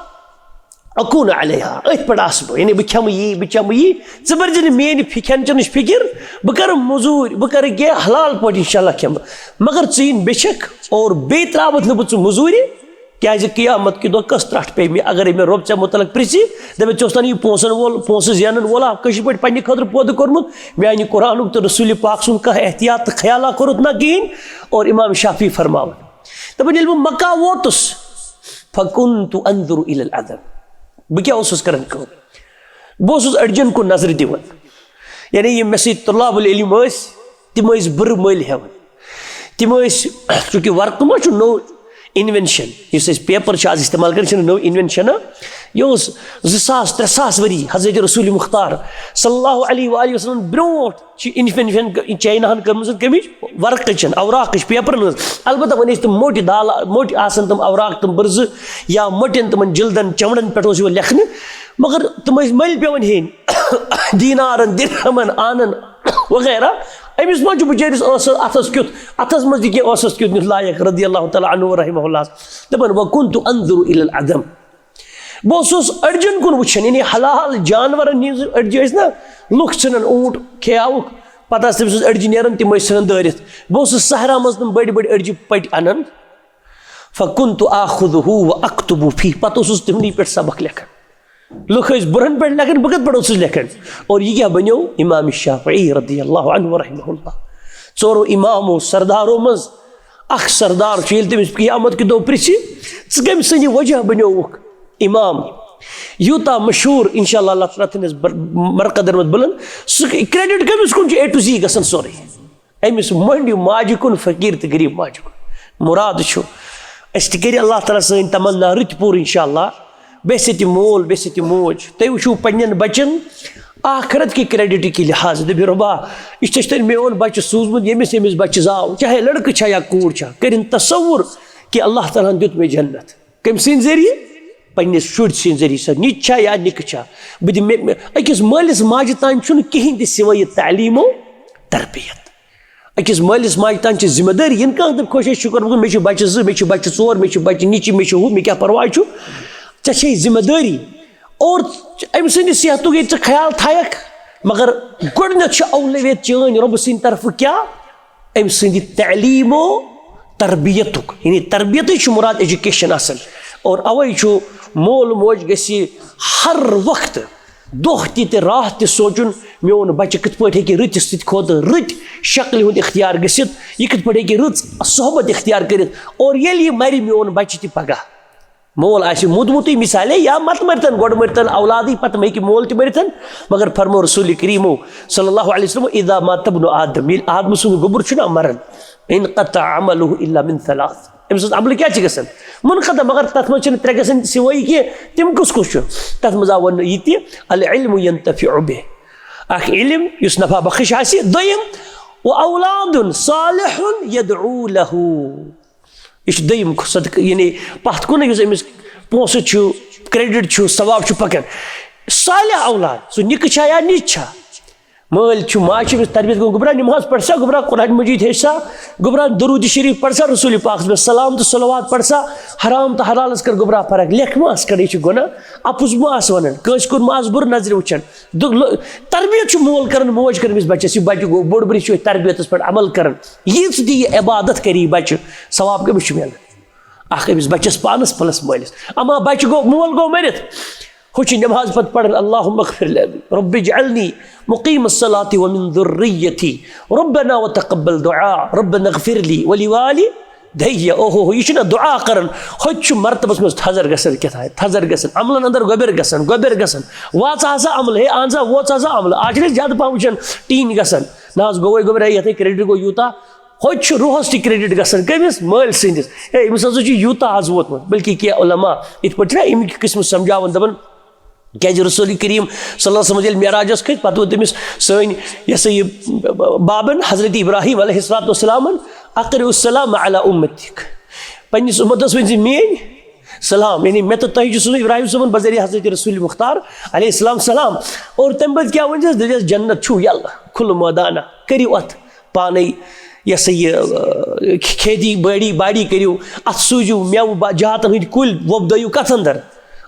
اکون علیہا، أتھۍ پٮ۪ٹھ آسہٕ بہٕ، یعنی بہٕ کھٮ۪مہٕ یی، بہٕ چٮ۪مہٕ یی، ژٕ بٔرزِ نہٕ میٲنۍ فِ-، کھٮ۪ن چٮ۪نٕچ فکر، بہٕ کرٕ موٚزوٗرۍ، بہٕ کرٕ کینٛہہ حلال پٲٹھۍ انشاءاللہ کھٮ۪مہٕ، مگر ژٕ یِن بیچھکھ اور بیٚیہِ ترٛاوَتھ نہٕ بہٕ ژٕ موٚزوٗرِ، کیازِ قیامت کہِ دۄہ کۄس ترٛٹھ پیٚیہِ مےٚ، اگرے مےٚ رۄب ژےٚ متعلق پرژھِ، دپہِ، ژےٚ اوس نا یہِ پونٛسن وول، پونٛسہٕ زینن وول، آ، کٲشِر پٲٹھۍ پننہِ خٲطرٕ پٲدٕ کوٚرمُت، میانہِ قرآنُک تہٕ رسول پاک سُنٛد کانٛہہ احتیاط تہٕ خیالا کوٚرُتھ نا کِہیٖنۍ۔ اور امام شافعی فرماوان، دپان، ییٚلہِ بہٕ مکہ ووتُس، فکنت انظر الی العدم، بہٕ کیٛاہ اوسُس کران کٲم؟ بہٕ اوسُس أڈجن کُن نظرِ دِوان، یعنی یِم مےٚ سۭتۍ طلاب العلم ٲسۍ، تِم ٲسۍ بُرٕ مٔلۍ ہٮ۪وان۔ تِم ٲسۍ، چوٗنٛکہِ ورقہٕ ما چھُ نوٚو invention، یُس أسۍ paper چھِ آز استعمال کران، یہِ چھُنہٕ نوٚو invention، یہِ اوس زٕ ساس ترٛےٚ ساس ؤری حضرت رسول مختار صلی اللہ علیہ وآلہ وسلم برونٛٹھ چھِ اِنفٮ۪نشن چیناہن کٔرمٕژ کمِچ؟ ورقٕچن، اوراقٕچ، پیپرن ہٕنٛز۔ البتہ وۄنۍ ٲسۍ تِم موٚٹۍ دالا، موٚٹۍ آسان تِم اوراق، تِم بٕرزٕ یا موٚٹٮ۪ن تِمن جلدن چمڑن پٮ۪ٹھ اوس یِوان لیکھنہٕ، مگر تِم ٲسۍ مٔلۍ پٮ۪وان ہیٚنۍ۔ دینارن، درہمن، آنن وغیرہ۔ أمِس ما چھُ بِچٲرِس ٲسس، اتھس کیُتھ، اتھس منٛز تہِ کینٛہہ ٲسس کیُتھ نیُتھ لایق، رضی اللہ تعالیٰ عنہ و رحمہ اللہ۔ دپان، "وکنت انظر الی العدم"، بہٕ اوسُس أڈجن کُن وٕچھان، یعنی حلال جانورن ہٕنٛز أڈجہِ ٲسۍ نا، لُکھ ژھٕنان اوٗنٹ کھیاوُکھ، پتہٕ ٲس تٔمۍ سٕنٛز أڈجہِ نیران، تِم ٲسۍ ژھٕنان دٲرِتھ۔ بہٕ اوسُس صحرا منٛز تِم بٔڑۍ بٔڑۍ أڈجہِ پٔٹۍ انان۔ فکنت آخذہ و اکتب فیہ، پتہٕ اوسُس تِمنٕے پٮ۪ٹھ سبق لیکھان۔ لُکھ ٲسۍ بُرہن پٮ۪ٹھ لیکھان، بہٕ کتھ پٮ۪ٹھ اوسُس لیکھان؟ اور یہِ کیٛاہ بنیو؟ امام شافعی رضی اللہ عنہ و رحمہ اللہ۔ ژورو امامو سردارو منٛز اکھ سردار چھُ، ییٚلہِ تٔمِس قیامت کہِ دۄہ پرژھِ، "ژٕ کٔمۍ سٕنٛدِ وجہ بنیووُکھ امام یوٗتاہ مشہوٗر؟" انشاءاللہ اللہ تعالیٰ تھٲینس بر-، مرقدن منٛز بُلند۔ سُہ credit کٔمِس کُن چھُ؟ A to Z گژھان سورُے۔ أمِس مۄنڈِ ماجہِ کُن، فقیٖر تہٕ غریٖب ماجہِ کُن۔ مُراد چھُ، أسۍ تہِ کَرِ اللہ تعالیٰ سٲنۍ تمنا رٕتۍ پوٗرٕ انشاءاللہ۔ بیٚیہِ سۭتۍ یہِ مول، بیٚیہِ سۭتۍ یہِ موج۔ تُہۍ وٕچھِو پنٛنٮ۪ن بَچَن آخرت کہِ credit کہِ لحاظہٕ۔ دٔپِو، "رۄبا، یہِ چھِ تۄہہِ میون بَچہِ سوٗزمُت، ییٚمِس، ییٚمِس بَچہِ زاو، چاہے لٔڑکہٕ چھا یا کوٗر چھا، کٔرِن تصوُر کہِ اللہ تعالیٰ ہَن دیُت مےٚ جنت۔" کٔمۍ سٕنٛدِ ذٔریعہٕ؟ پنٛنِس شُرۍ سٕنٛدِ ذٔریعہٕ، سۄ نِچ چھا یا نِکہٕ چھا۔ بہٕ دِمہٕ مےٚ، مےٚ، أکِس مٲلِس ماجہِ تام چھُنہٕ کِہیٖنۍ تہِ سِوٲے یہِ تعلیٖم و تربیت۔ أکِس مٲلِس ماجہِ تام چھِ ذمہٕ دٲری، یِنہٕ کانٛہہ دَپہِ، "خۄش ہے شُکر، مےٚ چھِ بَچہِ زٕ، مےٚ چھِ بَچہِ ژور، مےٚ چھِ بَچہِ نِچہِ، مےٚ چھِ ہُہ، مےٚ کیٛاہ پَرواے چھُ؟" ژےٚ چھے ذمہٕ دٲری۔ اور أمۍ سٕنٛدِ صحتُک ییٚلہِ ژٕ خیال تھایَکھ، مگر گۄڈٕنٮ۪تھ چھِ اولویت چٲنۍ رۄبہٕ سٕنٛدِ طرفہٕ کیٛاہ؟ أمۍ سٕنٛدِ تعلیٖم و تربیتُک، یعنی تربیتٕے چھُ مُراد، education آسان۔ اور اَوَے چھُ مول موج گژھِ ہر وقتہٕ، دۄہ تہِ تہٕ راتھ تہِ سونٛچُن، میون بَچہٕ کِتھ پٲٹھۍ ہیٚکہِ رٕتِس سۭتۍ کھۄتہٕ رٕتۍ شکلہِ ہُنٛد اختیار گٔژھِتھ، یہِ کِتھ پٲٹھۍ ہیٚکہِ رٕژ صحبت اختیار کٔرِتھ۔ اور ییٚلہِ یہِ مَرِ میون بَچہٕ تہِ پگاہ، مول آسہِ موٗدمُتٕے مثالے، یا مت مٔرتن، گۄڈٕ مٔرتن اولادٕے، پتہٕ مہ ہیٚکہِ مول تہِ مٔرتن۔ مگر فرمو رسول کریمو صلی اللہ علیہ وسلم، "اذا مات ابن آدم"، ییٚلہِ آدم سُنٛد گوٚبُر چھُنہ مران، "انقطع عمله الا من ثلاث"، أمۍ سٕنٛز عملہٕ کیٛاہ چھِ گژھان؟ منقطع، مگر تتھ منٛز چھِنہٕ ترٛےٚ گژھان سوٲے کینٛہہ۔ تِم کُس کُس چھُ؟ تتھ منٛز آو وننہٕ یہِ تہِ، "العلم ينتفع به"، اکھ علم یُس نفع بخش آسہِ، دوٚیِم، "واولاد صالح يدعو له"۔ یہِ چھُ دوٚیِم صدقہٕ، یعنی پَتھ کُن یُس أمِس پونٛسہٕ چھُ، credit چھُ، ثواب چھُ پَکان۔ صالح اولاد، سُہ نِکہٕ چھا یا نِچ چھا؟ مٲلۍ چھُ، ماجہِ چھِ أمِس تربیت کران، "گوٚبرا، نٮ۪ماز پَر سا، گوٚبرا، قرآن مجیٖد ہیٚچھ سا، گوٚبرا، درود شریف پَر سا، رسول پاکَس پٮ۪ٹھ سلام تہٕ صلوات پَر سا، حرام تہٕ حلالَس کر گوٚبرا فرق، لیکھ ما اَس کَڑ، یہِ چھُ گۄناہ، اَپُز ما اَس وَنان، کٲنٛسہِ کُن ما اَس بُرٕ نظرِ وٕچھان۔" دُ-، لُ-، تربیت چھُ مول کران، موج کران أمِس بَچَس، یہِ بَچہٕ گوٚو بوٚڑ، بہٕ چھُ تربیتَس پٮ۪ٹھ عمل کران۔ ییٖژ تہِ یہِ عبادت کَرِ یہِ بَچہٕ، ثواب کٔمِس چھُ میلان؟ اکھ أمِس بَچَس پانَس plus مٲلِس۔ اما بَچہٕ گوٚو، مول گوٚو مٔرِتھ، ہُہ چھُ نٮ۪ماز پَتہٕ پَران، "اللهم اغفر لي، رب اجعلني مقيم الصلاة ومن ذريتي، ربنا وتقبل دعاء، ربنا اغفر لي ولوالدي۔" دھیہ، اوہو ہو، یہِ چھُنہ دُعا کران، ہوٚتہِ چھُ مرتبس منٛز تھزر گژھان، کیٛاہ تھایہِ تھزر گژھان، عملن اندر گۄبٮ۪ر گژھان، گۄبٮ۪ر گژھان۔ واژ ہسا عملہٕ، ہے، اہن سا، ووت ہسا عملہٕ۔ آز چھِ أسۍ زیادٕ پہم وٕچھان teen گژھان، نہ حظ گوٚوے گۄبٮ۪ر، ہے، یتھے credit گوٚو یوٗتاہ۔ ہوٚتہِ چھُ روحس تہِ credit گژھان، کٔمِس؟ مٲلۍ سٕنٛدِس۔ ہے، أمِس ہسا چھُ یوٗتاہ آز ووتمُت۔ بلکہِ کینٛہہ علماء یِتھ پٲٹھۍ چھِنہ اَمہِ قٕسمہٕ سمجھاوان، دپان، کیازِ رسول کریم صلی اللہ علیہ وسلم ییٚلہِ معراجس کھٔتۍ، پتہٕ ووٚن تٔمِس سٲنۍ، یہِ ہسا یہِ، بابن حضرت ابراہیم علیہ الصلوۃ والسلامن، "اقرئ السلام علی امتک"، پننِس امتس ؤنۍ زِ میٲنۍ سلام، یعنی مےٚ تہٕ تۄہہِ چھُ سوٗزمُت ابراہیم صٲبن بذریعہ حضرت رسول مختار علیہ السلام سلام۔ اور تمہِ پتہٕ کیٛاہ ؤنۍ زِ، دٔپۍ زٮ۪س، "جنت چھُو یلہٕ، کھُلہٕ مٲدانہ، کٔرِو اتھ پانے، یہِ ہسا یہِ، اہ، کھیتی باڑی، باڑی کٔرِو، اتھ سوٗزِو مٮ۪وٕ با-، جاتن ہٕنٛدۍ کُلۍ وۄپدٲیِو کتھ اندر؟"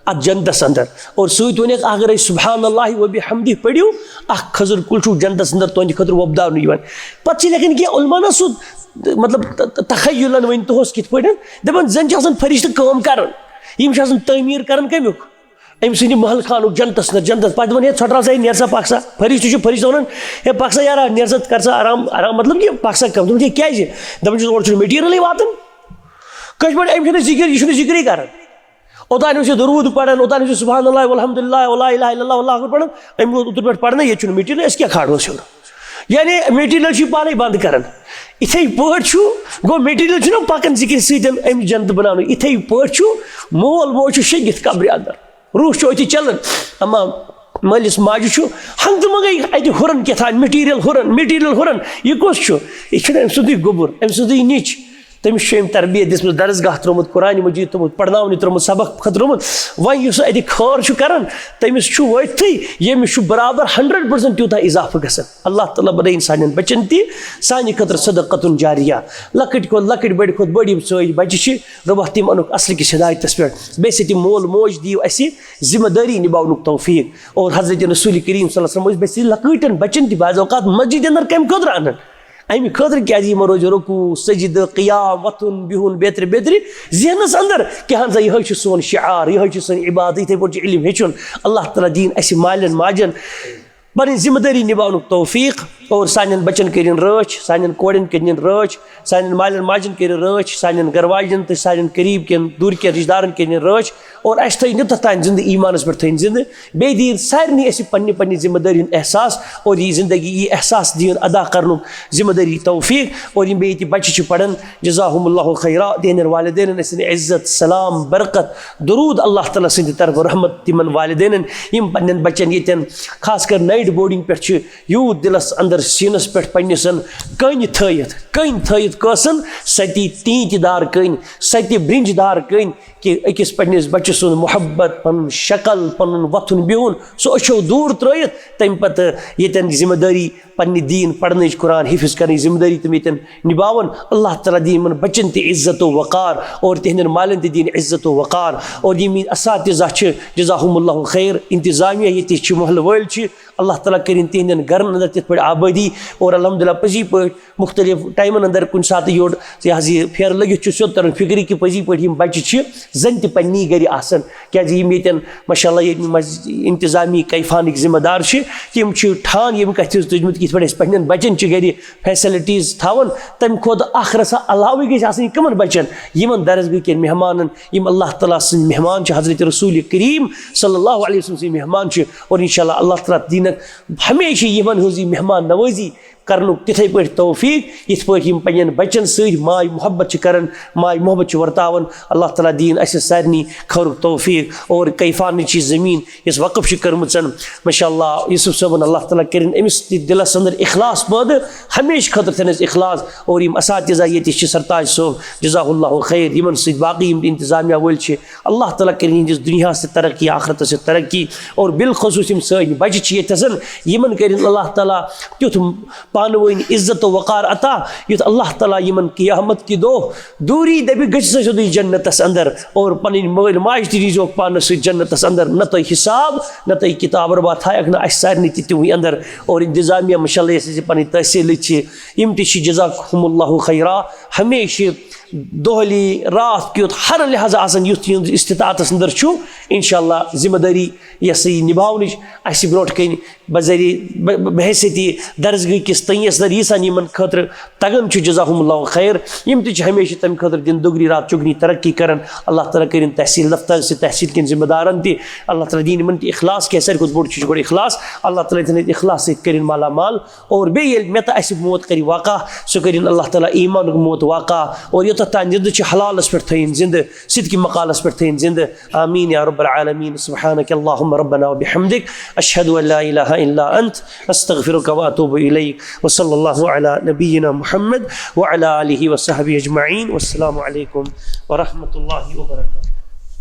اتھ جنتس اندر۔ اور سۭتۍ ووٚنُکھ، اگر أسۍ سبحان اللہ و بحمدہ پٔرِو، اکھ کھٔزٕر کُل چھُو جنتس اندر تُہنٛدِ خٲطرٕ وۄپداونہٕ یِوان۔ پتہٕ چھِ لیکھان کینٛہہ علماء نہ سُہ، مطلب، ت-، ت-، تخیلن ؤنۍ تُہُس کِتھ پٲٹھۍ، دپان زن چھِ آسان فرشتہٕ کٲم کران، یِم چھِ آسان تعمیٖر کران کمیُک؟ أمۍ سٕنٛدِ محل خانُک جنتس اندر، جنتس۔ پتہٕ دپان، "ہے، ژھۄٹراو سا، ہے، نیر سا، پکھ سا۔" فرشتہٕ چھُ فرشتہٕ ونان، "ہے، پکھ سا یارا، نیر سا، کر سا آرام، آرام۔" مطلب کہِ پکھ سا کم۔ دپان چھِ، کیٛازِ؟ دپان چھُس، "اورٕ چھُنہٕ materialٕے واتان۔" کٲشِر پٲٹھۍ، أمۍ چھُنہٕ ذِکِر، یہِ چھُنہٕ ذِکرٕے کران۔ اوٚتانۍ اوس یہِ درود پران، اوٚتانۍ اوس یہِ سبحان اللہ والحمد للہ ولا الہ الا اللہ واللہ اکبر پران، أمۍ ووت اوترٕ پٮ۪ٹھ پرنَے، ییٚتہِ چھُنہٕ material، أسۍ کیٛاہ کھالوس ہیوٚر؟ یعنی material چھُ یہِ پانے بنٛد کران۔ یِتھے پٲٹھۍ چھُ، گوٚو material چھُنہ پکان ذِکرِ سۭتۍ أمِس جنت بناونہٕ، یِتھے پٲٹھۍ چھُ مول موج چھُ شٔنگِتھ قبرِ اندر۔ روح چھُ أتی چلان، اما مٲلِس ماجہِ چھُ ہنٛگتہٕ منٛگَے اَتہِ ہُران کیٛاہ تام، مٹیٖریل ہُران، مٹیٖریل ہُران۔ یہِ کُس چھُ؟ یہِ چھُنہٕ أمۍ سُنٛدُے گوٚبُر، أمۍ سُنٛدُے نیٚچ، تٔمِس چھُ أمۍ تربیت دِژمٕژ، درسگاہ ترٛوومُت، قرآنِ مجیٖد ترٛوومُت، پرناونہِ ترٛوومُت، سبق خٲطرٕ ترٛوومُت۔ وۄنۍ یُس اَتہِ خٲر چھُ کران، تٔمِس چھُ وٲتتھٕے، ییٚمِس چھُ برابر ہنڈرڈ پٔرسنٹ تیوٗتاہ اضافہٕ گژھان۔ اللہ تعالیٰ بنٲیِن سانٮ۪ن بچن تہِ سانہِ خٲطرٕ صدقتُن جاریہ۔ لۄکٕٹۍ کھۄتہٕ لۄکٕٹۍ، بٔڑۍ کھۄتہٕ بٔڑۍ یِم سٲنۍ بچہِ چھِ، رۄب، تِم اَنُکھ اَصلہٕ کِس ہدایتس پٮ۪ٹھ۔ بیٚیہِ سۭتۍ یِم مول موج دِیِو اَسہِ ذمہٕ دٲری نِباونُک توفیٖق۔ اور حضرت رسول کریم صلی اللہ علیہ وسلم ٲسۍ بیٚیہِ سۭتۍ لۄکٕٹٮ۪ن بچن تہِ بعض اوقات مسجدِ اندر کَمہِ خٲطرٕ اَنان؟ اَمہِ خٲطرٕ کیٛازِ یِمن روزِ رکوع، سجدٕ، قیام، وۄتھُن، بِہُن، بیترِ بیترِ ذہنس اندر کہِ ہن سا یِہوٚے چھُ سون شعار، یِہوٚے چھُ سٲنۍ عبادت، یِتھَے پٲٹھۍ چھُ علم ہیٚچھُن۔ اللہ تعالیٰ دِیِن اَسہِ مالٮ۪ن ماجن پنٕنۍ ذمہٕ دٲری نِباونُک توفیٖق اور سانٮ۪ن بچن کٔرِن رٲچھ، سانٮ۪ن کورٮ۪ن کٔرِن رٲچھ، سانٮ۪ن مالٮ۪ن ماجن کٔرِن رٲچھ، سانٮ۪ن گرٕ واجٮ۪ن تہٕ سانٮ۪ن قریٖب کٮ۪ن، دوٗرِ کٮ۪ن رشتہٕ دارن کٔرِن رٲچھ اور اَسہِ تھٲیِن یوٚتتھ تام زِندٕ، ایٖمانس پٮ۪ٹھ تھٲیِن زِندٕ۔ بیٚیہِ دِیِن سارنٕے اَسہِ پننہِ پننہِ ذمہٕ دٲری ہُنٛد احساس اور یہِ زندگی، یہِ احساس دِیِن ادا کرنُک ذمہٕ دٲری توفیٖق۔ اور یِم بیٚیہِ ییٚتہِ بچہِ چھِ پران، جزاہم اللہ خیرا، تِہنٛدٮ۪ن والدینن ٲسِن عزت، سلام، برکت، درود اللہ تعالیٰ سٕنٛدِ طرفہٕ، رحمت تِمن والدینن، یِم پننٮ۪ن بچن ییٚتٮ۪ن خاص کر نایٹ بورڈنگ پٮ۪ٹھ چھِ یوٗت دِلس اندر سیٖنس پٮ۪ٹھ پننِسن کٔنۍ تھٲیِتھ، کٔنۍ تھٲیِتھ کٲسن سۄ تہِ تیٖنتہِ دار کٔنۍ، سۄ تہِ برنج دار کٔنۍ، کہِ أکِس پننِس بچہِ سُنٛد محبت، پنُن شکل، پنُن وۄتھُن بِہُن، سُہ أچھو دوٗر ترٲیِتھ، تمہِ پتہٕ ییٚتٮ۪ن ذمہٕ دٲری پننہِ دیٖن پرنٕچ، قرآن حفظ کرنٕچ ذمہٕ دٲری تِم ییٚتٮ۪ن نِباوَن، اللہ تعالیٰ دِیہِ یِمن بچن تہِ عزت و وقار اور تِہنٛدٮ۪ن مالٮ۪ن تہِ دِیِن عزت و وقار۔ اور یِم یِم اساتذہ چھِ، جزاہم اللہ خیر، انتظامیہ ییٚتہِ چھِ، محلہٕ وٲلۍ چھِ، اللہ تعالیٰ کٔرِن تِہنٛدٮ۪ن گرن اندر تِتھ پٲٹھۍ آبٲدی۔ اور الحمدللہ پٔزی پٲٹھۍ مُختٔلِف ٹایمَن اَندَر کُنہِ ساتہٕ یورٕ یہِ حظ یہِ پھیرٕ لٔگِتھ چھُ سیوٚد تَرُن فِکرِ کہِ پٔزی پٲٹھۍ یِم بَچہِ چھِ زَن تہِ پنٛنی گَرِ آسان، کیٛازِ یِم ییٚتٮ۪ن ماشاء اللہ ییٚتہِ منٛز اِنتِظامی کیفانٕکۍ ذِمہٕ دار چھِ، تِم چھِ ٹھان ییٚمہِ کَتھِ ہِنٛز تُجمٕژ کہِ یِتھ پٲٹھۍ اَسہِ پنٛنٮ۪ن بَچَن چھِ گَرِ فیسَلٹیٖز تھاوان، تَمہِ کھۄتہٕ ٲخرَس علاوٕے گژھِ آسٕنۍ کٕمَن بَچَن؟ یِمَن درسگاہ کٮ۪ن مہمانَن، یِم اللہ تعالیٰ سٕنٛدۍ مہمان چھِ، حضرت رسول کریم صلی اللہ علیہ وسلم سٕنٛدۍ مہمان چھِ، اور انشاءاللہ اللہ تعالیٰ دِنَکھ ہمیشہِ یِمَن ہٕنٛز یہِ مہمان نوٲزی کرنُک تِتھے پٲٹھۍ توفیٖق، یِتھ پٲٹھۍ یِم پننٮ۪ن بچن سۭتۍ ماے محبت چھِ کران، ماے محبت چھِ ورتاوان۔ اللہ تعالیٰ دِیِن اسہِ سارنٕے خٲرُک توفیٖق۔ اور کیفانٕچ یہِ زٔمیٖن یۄس وقف چھِ کٔرمٕژ، ماشاء اللہ، یوسف صٲبن، اللہ تعالیٰ کٔرِن أمِس تہِ دِلس اندر اخلاص پٲدٕ، ہمیشہٕ خٲطرٕ تھٲینس اخلاص۔ اور یِم اساتذہ ییٚتہِ چھِ، سرتاج صٲب، جزاہ اللہ خیر، یِمن سۭتۍ باقٕے یِم تہِ انتظامیہ وٲلۍ چھِ، اللہ تعالیٰ کٔرِن یِہنٛدِس دُنیاہَس تہِ ترقی، آخرتَس تہِ ترقی۔ اور بالخصوٗص یِم سٲنۍ بَچہِ چھِ ییٚتہِ آسان، یِمَن کٔرِن اللہ تعالیٰ تیُتھ پانہٕ ؤنۍ عزت و وقار عطا، یُتھ اللہ تعالیٰ یِمَن قیامت کہِ دۄہ دوٗری دَپہِ، گٔژھِو سا سیوٚدُے جنتَس اندر، اور پَنٕنۍ مٲلۍ ماجہِ تہِ دیٖزیوکھ پانَس سۭتۍ جنتَس اندر، نہ تۄہہِ حساب، نہ تۄہہِ کتاب، رۄبا تھایَکھ نہٕ اَسہِ سارنٕے تہِ تِموٕے اندر۔ اور انتظامیہ ماشاء اللہ یۄس اَسہِ پَنٕنۍ تحصیٖلٕچ چھِ، یِم تہِ چھِ جزاکہم اللہ خیرا، ہمیشہِ دۄہلی راتھ کیُتھ ہر لحاظہٕ آسان یُتھ یِہُنٛد استطاعتس اندر چھُ، انشاءاللہ ذمہٕ دٲری یۄس یہِ نباونٕچ اَسہِ برونٛٹھ کَنہِ بذریعہ ب-، ب-، بحیثیت یہِ درسگاہ کِس تٔنیس اندر ییٖژہن یِمن خٲطرٕ تگان چھُ، جزاہم اللہ خیر، یِم تہِ چھِ ہمیشہِ تَمہِ خٲطرٕ دِن دُگنی راتھ چُگنی ترقی کران۔ اللہ تعالیٰ کٔرِن تحصیل دفتر سۭتۍ، تحصیل کٮ۪ن ذمہٕ دارن تہِ، اللہ تعالیٰ دِیِن یِمن تہِ اخلاص، کیٛاہ سارِوٕے کھۄتہٕ بوٚڑ چیٖز چھُ گۄڈٕ اخلاص، اللہ تعالیٰ تھٲینَس اخلاص سۭتۍ کٔرِن مالا مال۔ اور بیٚیہِ ییٚلہِ مےٚ تہٕ اَسہِ موت کَرِ واقع، سُہ کٔرِن اللہ تعالیٰ ایٖمانُک موت واقع۔ اور یوٚتَتھ تام زِندٕ چھِ، حلالَس پٮ۪ٹھ تھٲیِن زِندٕ، صدقِ مقالَس پٮ۪ٹھ تھٲیِن زِندٕ۔ آمین یا رب العالمین۔ سبحانک اللہم ربنا وبحمدک، اشہد ان لا الہ الا انت، استغفرک واتوب الیک۔ وصلی اللہ علی نبینا محمد وعلی آلہ وصحبہ اجمعین۔ والسلام علیکم ورحمۃ اللہ وبرکاتہ۔